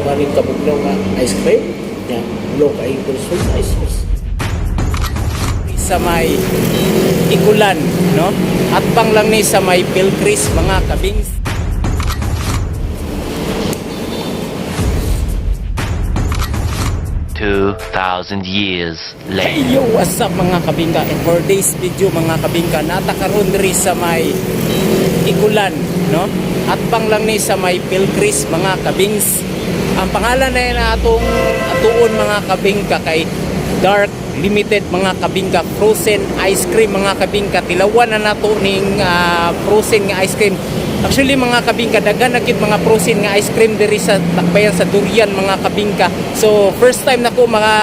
aning kabugnaw nga ice cream. Ya, low kay sulod ice cream. Sa may Ikulan, no? Atbang lang ni sa may Pilcris, mga kabings. 2,000 years later. Hey yo, what's up, mga kabingka? And for this video, mga kabingka, natakaroon diri sa may Ikulan, no? Atbang lang ni sa may Pilcris, mga kabings. Ang pangalan na na atong atuon, mga kabingka, kay Dark Limited, mga kabingka, frozen ice cream, mga kabingka. Tilawan na nato ning frozen nga ice cream. Actually, mga kabingka, daghan na gid mga frozen nga ice cream diri sa Dakbayan sa Durian, mga kabingka. So first time nako mga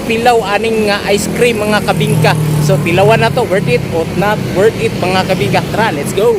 tilaw aning nga ice cream, mga kabingka. So tilawan na to, worth it or not worth it, mga kabingka. Tara, let's go.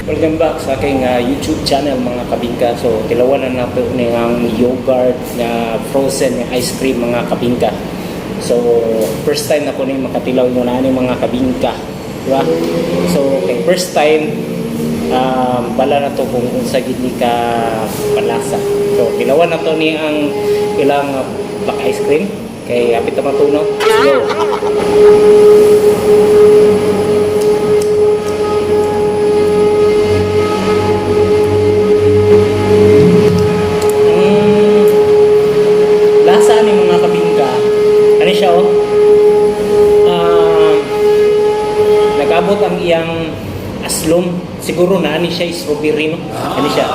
Welcome back sa aking YouTube channel, mga kabingka. So tilawan na nato ni ang yogurt na frozen na ice cream, mga kabingka. So first time na ko ni makatilaw mo na ani, mga kabingka. Diba? So okay, first time bala na to kung unsa gid ni ka palasa. So tilawan na to ni ang ilang black ice cream kay hapit na matunaw. Let's go. Lasa ni, mga kabingka. Ano siya, oh? Nag-abot ang iyang aslom. Siguro na ani siya strawberry, no? Ano siya?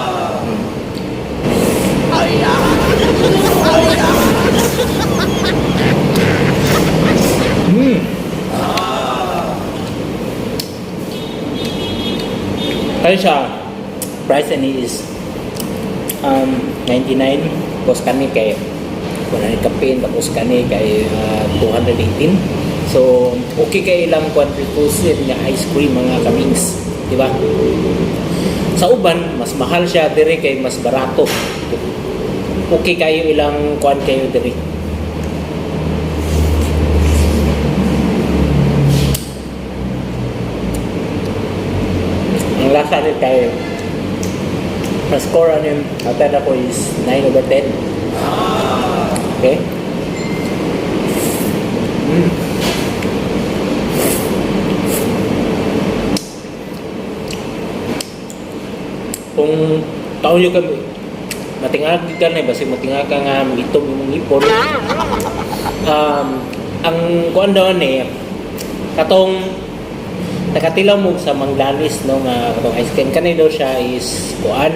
Ano siya? Price ani is 99, tapos kani kay wala ni kapin, tapos kani kay 218. So okay kay ilang kwan frozen nga ice cream, mga kabings, di ba? Sa uban mas mahal siya, dire kay mas barato. Okay kayo ilang kwan kayo dire. Ang lasa ni kay ang score ano yung hatad ako is 9 over 10. Okay? Kung taon yun kami, matingag ka na, basta matingag ka nga, itom yung ngipon. Ang kuan daw ni, katong nakatilaw mo sa Manglanis, no, nga katong ice cream kani daw siya is kuan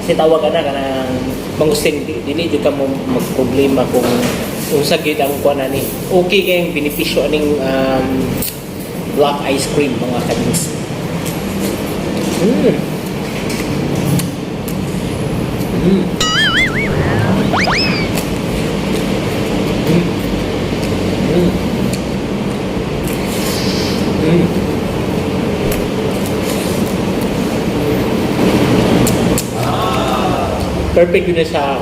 kasi tawag ana kanang mangustin, dili jud ka mo magproblema kung unsa gyud ang kuan ani. Okay kayong benepisyo aning black ice cream, mga kabings. Perfect yun na sa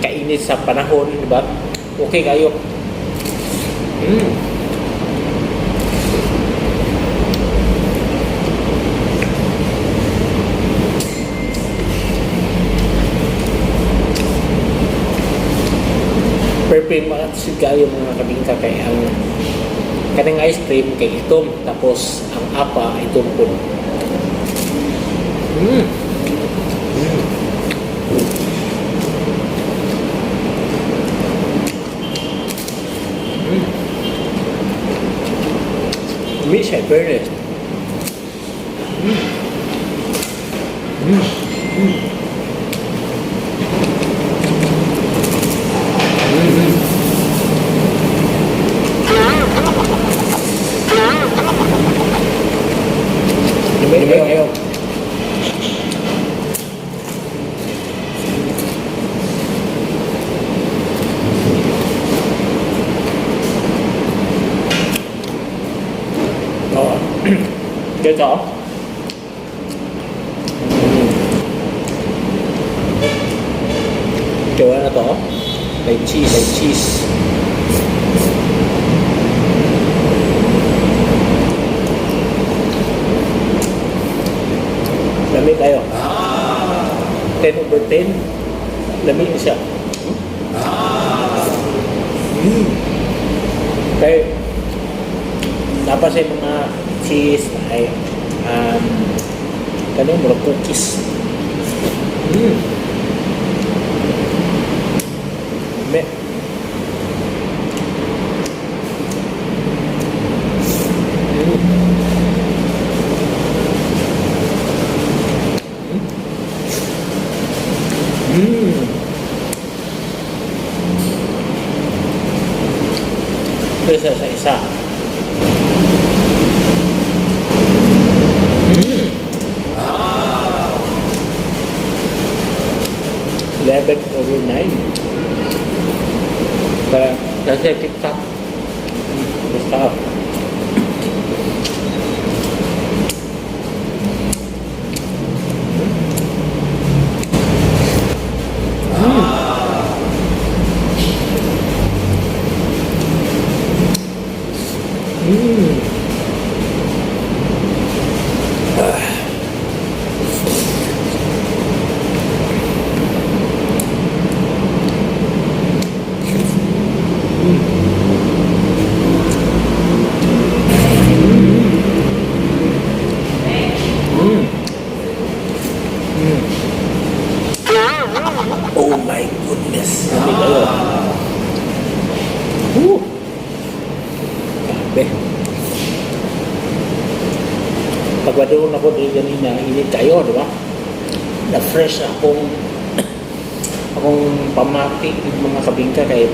kainit sa panahon, di ba? Okay kayo. Perfect mga kayo, mga kabingka, kay ang Kaning ice cream kay itom, tapos ang apa itom pud. Lami siya, fairness. Lami kayo. Oo. Dito. Gawa na to. May cheese. May cheese. Lami kayo. 10 over 10. Lami na siya. Kaya, dapat sa mga cheese ay kanong mga cookies. Me. Isa sa isa. 9/11. Para kasi TikTok. Basta. Oh my goodness. Lami kayo. Woo! Grabe. Pagwadong ako dito kanina, init kayo, di ba? Na-fresh akong akong pamati ng mga kabingka kay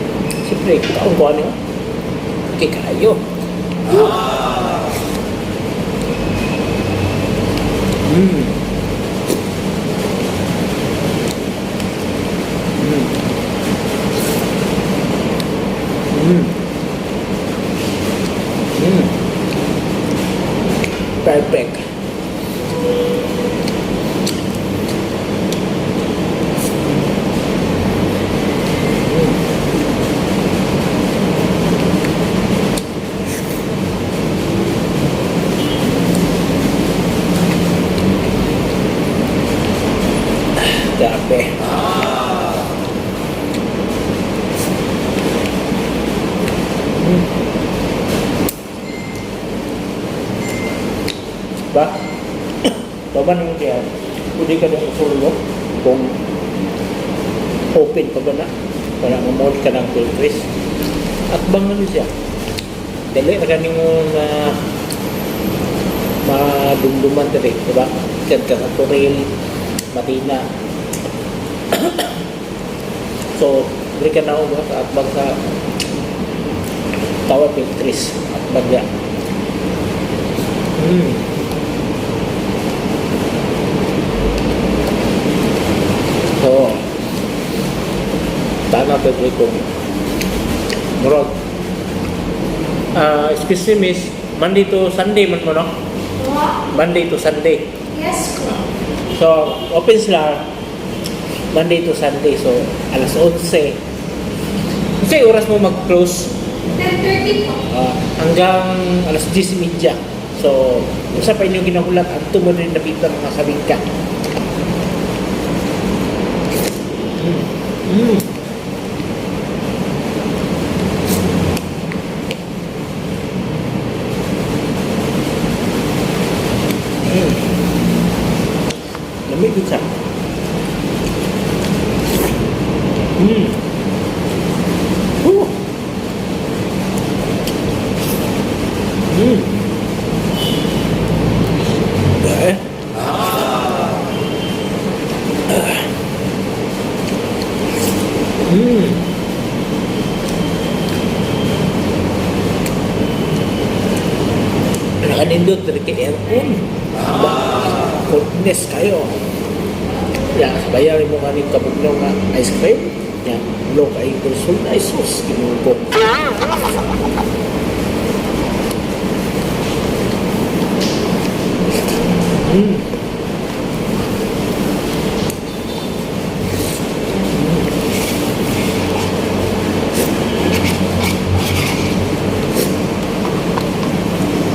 siyempre, kaon ko ano, okay kayo. Woo! Perfect. Grabe. Ba? Baba naman kaya, pwede ka na usulo kung open pa ba na para mamod ka ng Pilcris. At bang ano siya? Dali na kanin mo na madumduman dali, di ba? Kan ka sa Toril, Marina. So, dali ka na umat at bang sa Tower Pilcris at bagya. So, tama pa rin kung murag. Excuse me, miss. Monday to Sunday man mo, no? What? Monday to Sunday. Yes po. So, open sila Monday to Sunday. So, alas 11. Kasi oras mo mag-close? 10:30 po. Hanggang alas 10:30. So, usa pa inyong ginahulat, adto mo rin napita mga kabingka. Pizza. Woo. Eh. Ah. Nakanindot diri kay aircon. Ba, coldness kayo. Ya, bayarin mo kanin kabugnaw nga ice cream. Ya, blow kay sulod ay sus, Ginoo ko.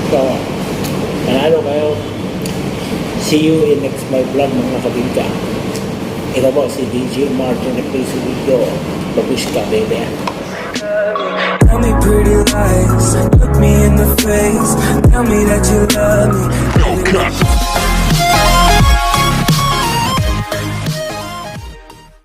So, panalo kayo. See you in next my vlog, mga kabingka. Ito po si DJ Martin na play sa video. Babushka, baby. Tell me pretty lies, look me in the face. Tell me that you love me.